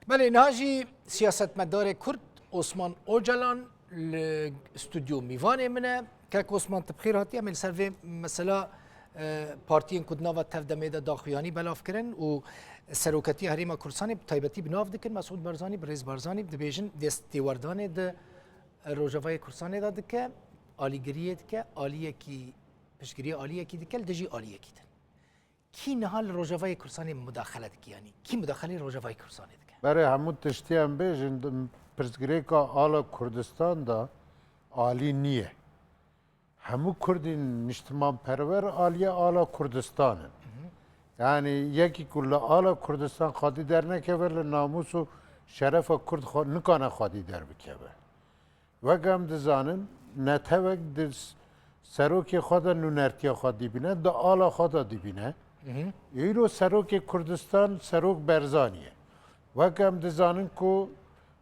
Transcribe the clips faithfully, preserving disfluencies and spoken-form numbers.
Belê, niha jî siyasetmedarê Kurd Osman Ocalan li stûdyo mîvanê min e. Kek Osman, tu bi xêr hatî. Em ê li ser vê mesela, e, partiyên ku di nava tevdemê de daxuyanî belav kirin û seroketiya Herêma Kurdistanê bi taybetî bi nav dikin, Mesûd Barzanî, birêz Barzanî, dibêjin destêwerdanê di Rojavayê Kurdistanê de dike, alîgiriyê dike, aliyekî, piştgiriya aliyekî dike li dijî aliyekî din. Kî niha li Rojavayê Kurdistanê mudaxele dike, yanî kî mudaxelê Rojavayê Kurdistanê dike? Berê hemû tiştî em bêjin, di pirsgirêka ala Kurdistan de alî niye. Hemû Kurdên niştimanperwer aliyê ala Kurdistan in. Yanî yekî ku li ala Kurdistan xwedî dernekeve, li namûs û şerefa Kurd xwe nikane xwedî derbikeve. Wek em dizanin, netewek di s-, serokê xwe de nûnertiya xwe dibîne, di ala xwe de dibîne. Îro serokê Kurdistan Serok Barzanî ye. Wek em dizanin ku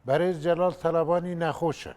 berêz Celal Telebanî nexweş e.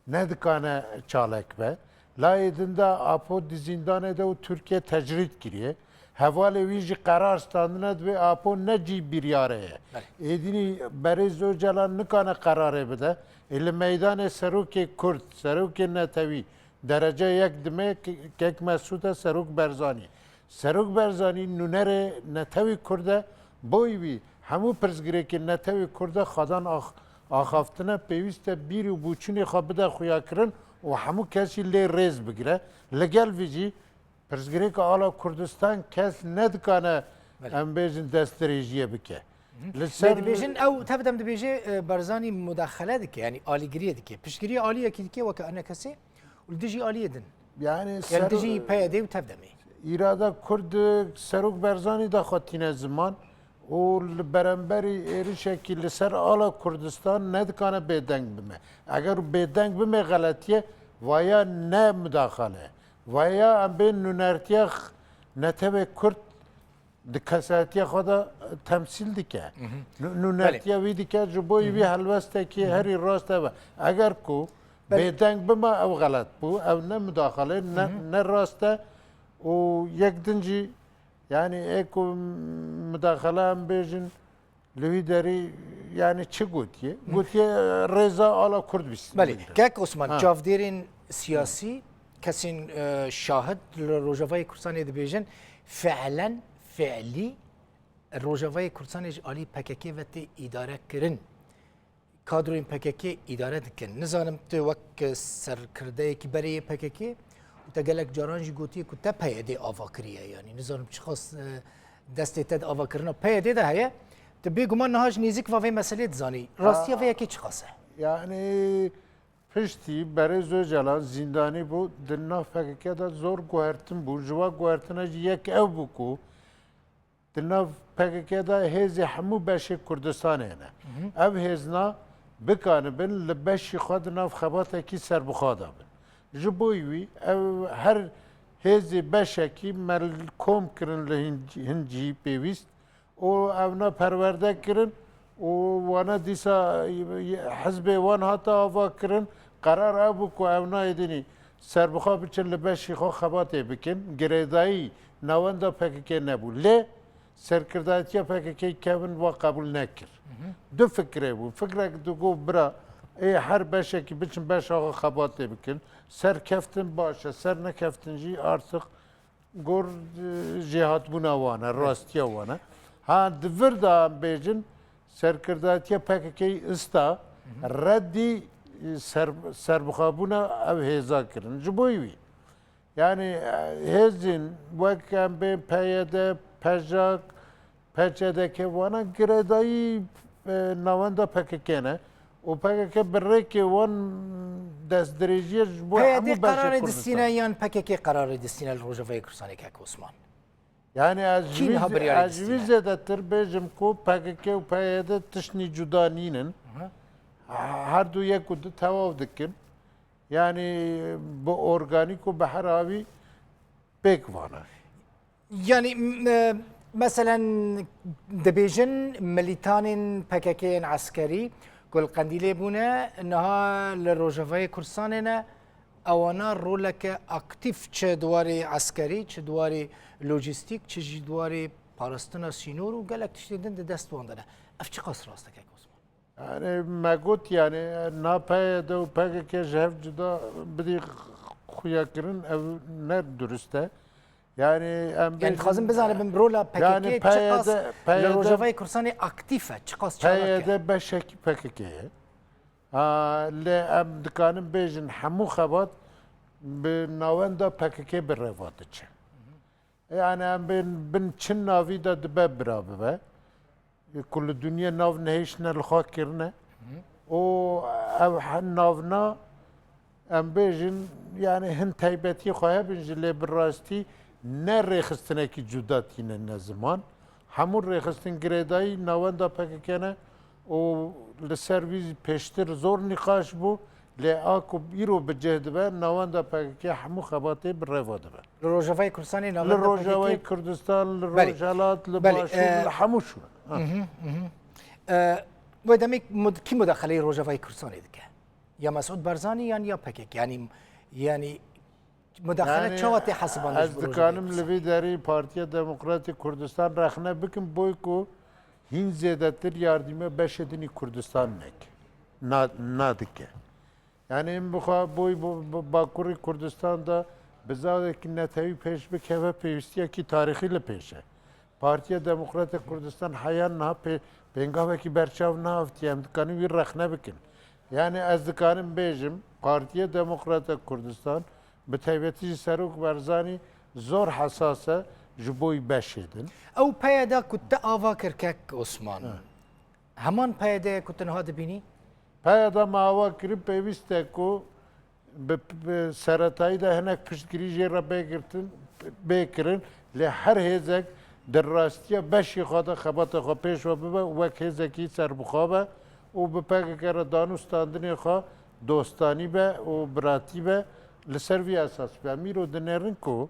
Nedikane çalak be. Layê din de Apo di zîndanê de û Tirkiye tecrîd kiriye. Hevalê wî jî qerar standine, divê Apo ne cî biryare ye. Belê. Êdînî berêz Ocalan nikane qerarê bide. Ê li meydanê serokê Kurd, serokê netewî derece yek dime ke-, kek Mesûd e, Serok Barzanî. Serok Barzanî nûnerê netewî Kurd e, boy wî hemû pirsgirêkên netewî Kurd e xwedan ax-, axaftine, pêwîst e bîr û bûçûnê xwe bide xuyakirin û hemû kesî lê rêz bigire. Li gel vî jî pirsgirêka ala Kurdistan kes nedikane, Belê. em bêjin, destdirêjiyê bike. Hı hı. Li Lê ser dibêjin, ew tev dem dibêje, e, Barzanî mudaxele dike, yanî alîgiriyê dike. Piştgiriya aliyekî dike weke enekesê û li dijî aliyê din. Yani Yanî ser- dijî P Y D û tev demê. Îrada Kurd Serok Barzanî de xwe tîne ziman û li beramberî êrişekî li ser ala Kurdistan nedikane bêdeng bime. Eger bêdeng bime xeletiye, vaya ne mudaxale. Vaya em bên nûnertiya x-, netewê Kurd di kesayetiya xwe de, e, temsîl dike. Hı hı. Nû-, nûnertiya Belê. wî dike, ji bo Hı hı. wî helwestekî Hı hı. herî rast ev e. Eger ku Belê. bêdeng bime, ew xelet bû, ew ne mudaxale, ne, Hı hı. ne rast e û yek din jî, yani ê ku mudaxale em bêjin, li wî derî, yani çi gotiye? Hı. Gotiye, e, rêza ala Kurd bîst. Belê, Kek Osman, Ha. çavdêrên siyasî, kesên, e, şahid li Rojavayê Kurdistanê dibêjin, fiilen, fiilî Rojavayê Kurdistanê ji alî P K K ve tê îdare kirin. Kadroyên P K K îdare dikin. Nizanim tu wek serkirdeyekî berê yê P K K û te gelek caran jî gotiye ku te P Y D ava kiriye. Yanî nizanim çiqas, e, destê te di avakirina P Y D de heye. Tu bêguman niha ji nêzîk va vê meselê dizanî. Rastiya vê Ha. yekê çiqas e? Yani piştî berêz Ocalan zîndanî bû, di nav P K K de zor guhertin bû. Ji wa guhertine jî yek ew bû ku di nav P K K de hêzê hemû beşê Kurdistanê ne. Hı hı. Ev hêzna bikanibin li beşî xwe di nav xebatekî serbixwe de bin. Ji bo wî ev her hêzê beşekî me li kom kirin li hin, hin cihî pêwîst û evna perwerde kirin û wana dîsa hizbê wan hate ava kirin. Qerar ew bû ku evna êdînî serbixwe biçin li beşî xwe xebatê bikin. Girêdayî navenda P K K nebû. Lê serkirdayetiya P K K Kevin wa qebûl nekir. Hı hı. Du fikirê bû. Fikrek digot, bira, ê her beşekî biçin beşa xwe xebatê bikin. Ser keftin baş e, ser nekeftin jî artık gor, e, jêhatbûna wan e, rastiya wan e. Ha, di vir de em bêjin, serkirdayetiya P K K ista Hı hı. reddî, e, ser, serbixwebûna ev hêza kirin. Ji bo wî, yani, e, hêzên wek em bên P Y D, PJAK, P Ç D K, wana girêdayî, e, navenda P K K ne û P K K bi rêkê wan destdirêjiyê ji bo hemû P Y D beşê qerarê Kurdistan. distîne yan P K K qerarê distîne li Rojavayê Kurdistanê, Kek Osman? Yani ez ji Kî wî niha ze-, biryarê ez ji wî distîne? zêdetir bêjim ku P K K û P Y D tiştnî cuda nînin. Hı hı. Her du yek û du tewav dikin. Yani bi organîk û bi her awî pêk vana. Yani, m-, e, meselen dibêjin milîtanên P K K yên eskerî ku li Qendîlê bûne, niha li Rojavayê Kurdistanê ne, ewana roleke aktîf çi di warê eskerî, çi di warê lojîstîk, çi jî di warê parastina sînor û gelek tiştên din di dest wan de ne. Ev çiqas rast e, Kek Osman? Yani me got yani na P Y D û P K K ji hev cuda bidî xuyakirin ew ne durist e. Yani em Yani bêjin, dixwazim bizanibim rola yani P K K çiqas P Y D, li Rojavayê Kurdistanê aktîf e, çiqas çalak e. P Y D beşekî P K K ye. Ha, lê em dikanin bêjin hemû xebat bi navenda P K K bi reva diçe. Yani em bên bin çi navî de dibe bira bibe. Ku li dinyê nav nihêşine li xwe kirine. Û ev he-, navna em bêjin, yani hin taybetiyê xwe hebin jî, lê bi rastî ne rêxistinekî cuda tîne ne ziman. Hemû rêxistin girêdayî navenda P K K ne û li ser vî pêştir zor nîqaş bû. Lê a ku îro bi cih dibe, navenda P K K hemû xebatê bi reva dibe. Li Rojavayê Kurdistanê Li navenda Rojavayê P K K Kurdistan, li Belê. Rojhelat, li Belê, Başûr, e, li hemû şûn. Ha. Mhm, mhm. E, wê demê mud-, kî mudaxeleyê Rojavayê Kurdistanê dike? Ya Mesûd Barzanî yan ya P K K? Yani, yani mudaxele Yani, çawa tê hesibandin ez ji bo Rojavayê dikanim li Kurdistanê? Vî derî Partiya Demokratîk Kurdistan rexne bikim, boy ku hîn zêdetir yardîme beşê din î Kurdistan nek-, na-, nadike. Yani em bixwe boy bo-, bo-, Bakurê Kurdistan de bizawekî netewî pêş bikeve pêwîstiyekî tarîxî li pêş e. Partiya Demokratîk Kurdistan heya niha pê-, pêngavekî berçav nehaviye, em dikanin wî rexne bikin. Yani ez dikanim bêjim, Partiya Demokratîk Kurdistan, bi taybetî jî Serok Barzanî zor hesas e ji bo beşê din. Ew P Y D ku te ava kir kek Osman, He. heman P Y D ye ku tu niha dibînî? P Y D me ava kirî, pêwîst e ku bi, bi seretayî de hinek piştgirî jê re bê girtin, bê kirin, lê her hêzek di rastiya beşê xwe de xebata xwe pêş ve bibe û wek hêzekî serbixwe be û bi P K K re danûstandinê xwe dostanî be û biratî be, li ser vî esas be. Em îro dinêrin ku,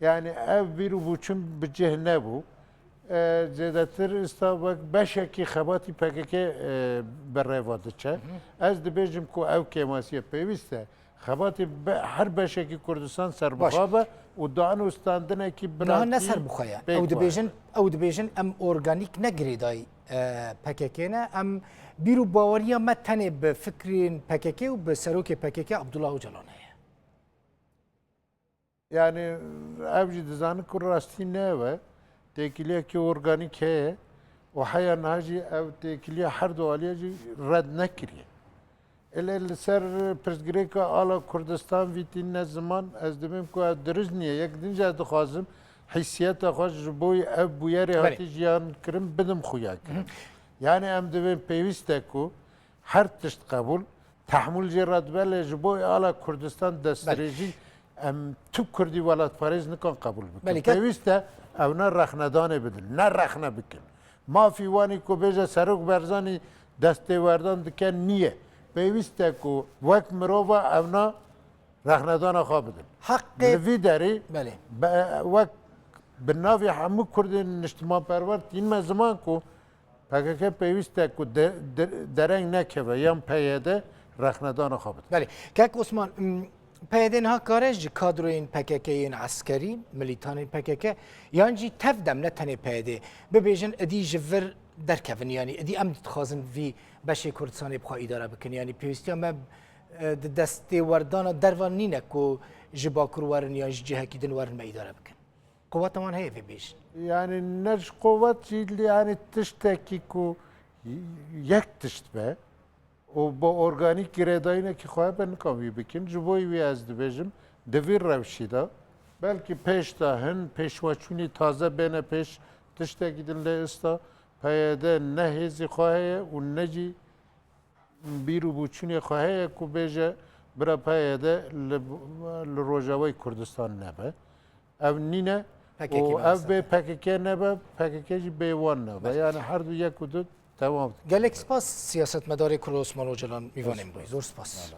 yani ev bîr û bûçin bi cih nebû. E, zêdetir ista wek beşekî xebatî P K K, e, bi reva diçe. Hı hı. Ez dibêjim ku ew kêmasiyê pêwîst e. Xebatê be-, her beşekî Kurdistan Baş. serbixa be û danûstandinekî Niha biratî ne serbixa ye. pêk Ew dibêjin, were. ew dibêjin em organîk ne girêdayî, e, P K K ne. Em bîr û baweriya me tenê bi fikrên P K K û bi serokê P K K Abdullah Ocalan heye. Yani ev jî dizanin ku rastî ne ev e. Têkiliyekî organîk heye û heya niha jî ev têkiliya her du aliyê jî red nekiriye. Ele li ser pirsgirêka ala Kurdistan vî tînine ziman, ez dibêm ku ev dirist niye. Yek din jî ez dixwazim hîsiyeta xwe ji bo ev bûyerê Belê. hatî jiyan kirin bidim xuya kirin. Hı hı. Yani em divên pêwîst e ku her tişt qebûl, tehmûl jê re dibe, lê ji bo ala Kurdistan destdirêjî Belê. em tu Kurdî welatparêz nikan qebûl bikin. Belê, ke- Pêwîst e ewna rexnedanê bidin, ne rexne bikin. Mafî wanî ku bêje Serok Barzanî destêwerdan dike niye. Pêwîst e ku wek mirova ewna rexnedana xwe bidin. Heqê Li vî derî Belê. be-, wek bi navê hemû Kurdên niştimanperwer tînme ziman ku P K K pêwîst e ku de-, de-, dereng nekeve yan P Y D rexnedana xwe bide. Belê. Kek Osman, m, P Y D niha kare ji kadroyên P K K yên eskerî, milîtanên P K K, yan jî tev dem ne tenê P Y D, bibêjin, idî ji vir derkevin, yanî idî em dixwazin vî beşê Kurdistanê bi xwe îdare bikin. Yanî pêwîstiya me, e, di destêwerdana derva nîne ku ji Bakur werin yan ji cihekî din werin me îdare bikin. Qeweta wan heye vê bêjin. Yani ne ji qewet jî, yani tiştekî ku yek tişt be û bi organîk girêdayînekî xwe be, nikan wî bikin. Ji bo wî ez dibêjim, di vî rewşî de belkî pêş de hin pêşveçûnî taze bêne pêş, tiştekî din lê ista P Y D ne hêzî xwe heye û ne jî bîr û bûçûnê xwe heye ku bêje bira P Y D li, li Rojavayê Kurdistan nebe. Ev nîne P K K û ev bê P K K nebe, P K K jî bê wan nebe. Belê. Yani her du yek û du temam dikin. Gelek spas siyasetmedarê Kurd Osman Ocalan, mîvanên bû. Zor spas.